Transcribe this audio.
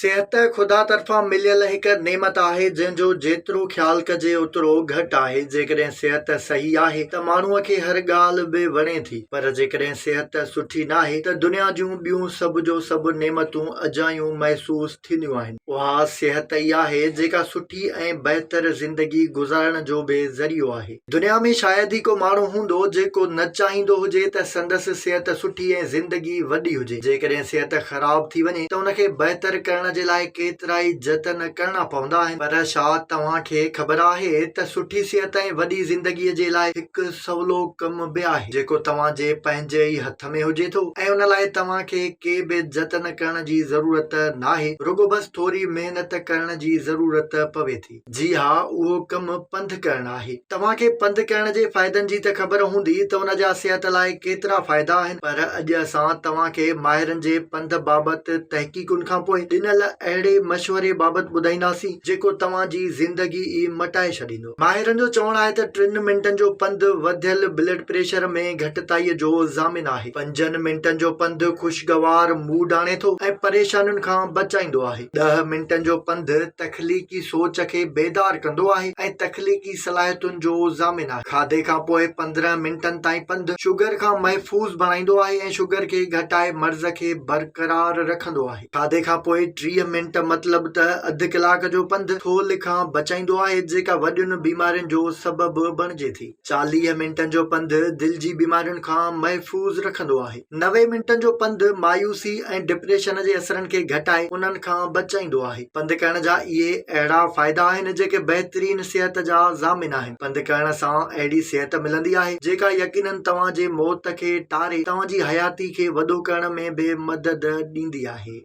صحت خدا طرفان مليل هڪ نعمت آهي، جنهن جو جيترو خيال ڪجي اوترو گهٽ آهي. جيڪڏهن صحت صحيح آهي ته ماڻهوء کي هر ڳالهه به وڻي ٿي، پر جيڪڏهن صحت سٺي ناهي ته دنيا جون ٻيون سڀ جو سڀ نعمتون اجايون محسوس ٿينديون آهن. اها صحت ئي آهي جيڪا سٺي ۽ بهتر زندگي گذارڻ جو به ذريعو آهي. دنيا ۾ شايد ئي ڪو ماڻهو هوندو جيڪو نه چاهيندو هجي ته سندس صحت سٺي ۽ زندگي وڏي هجي. جيڪڏهن صحت خراب ٿي وڃي ته ان کي بهتر ڪرڻ جي لاء ڪيترائي جتن ڪرڻا پوندا آهن. پر ڇا توهان کي خبر آهي ته سٺي صحت ۽ وڏي زندگي جي لاء هڪ سولو ڪم به آهي جيڪو توهان جي پنهنجي ئي هٿ ۾ هجي ٿو ۽ ان لاء توهان کي ڪي به جتن ڪرڻ جي ضرورت ناهي رڳو بس ٿوري محنت ڪرڻ جي ضرورت پوي ٿي. جي ها اهو ڪم پنڌ ڪرڻ آهي. توهان کي پنڌ ڪرڻ جي فائدن جي ته خبر هوندي ته ان جا صحت لاء ڪيترا فائدا آهن پر اڄ اسان توهان کي ماهرن جي پنڌ بابت تحقيقن کانپوء ڏنل اهڙي مشوري بابت ٻڌائينداسين جيڪو توهان جي زندگي ئي مٽائي ڇڏيندو. ماهرن جو چوڻ آهي ته ٽن منٽن جو پنڌ وڌيل بلڊ پريشر ۾ گهٽتائي جو ضامن آهي. پنجن منٽن جو پنڌ خوشگوار موڊ آڻي ٿو ۽ پريشانين کان بچائيندو آهي. ڏهه منٽن جو پنڌ تخليقي سوچ کي بيدار ڪندو آهي ۽ تخليقي صلاحيتن جو ضامن آهي. کاڌي کان پوء 15 منٽن تائين پنڌ شگر کان محفوظ بڻائيندو آهي ۽ شگر کي گهٽائي مرض کي برقرار رکندو آهي. کاڌي کان پوء 30 منٽ مطلب ته اڌ ڪلاڪ جو پنڌ ٿولهه کان بچائيندو آهي جيڪا وڏين بيمارين جو سبب بڻجي ٿي. 40 منٽن جو پنڌ دل جي بيمارين کان محفوظ رکندو آهي. 90 منٽن جو پنڌ مايوسي ۽ ڊپريشن جي اثرن کي گهٽائي انهن کان بچائيندو آهي. پنڌ ڪرڻ جا اهي اهڙا فائدا آهن جيڪي بهترين صحت جا ضامن آهن. پنڌ ڪرڻ سان اهڙي صحت ملندي آهي جيڪا يقينن توهان جي موت کي ٽاري توهان جي حياتي کي وڏو ڪرڻ ۾ به مدد ڏيندي آهي.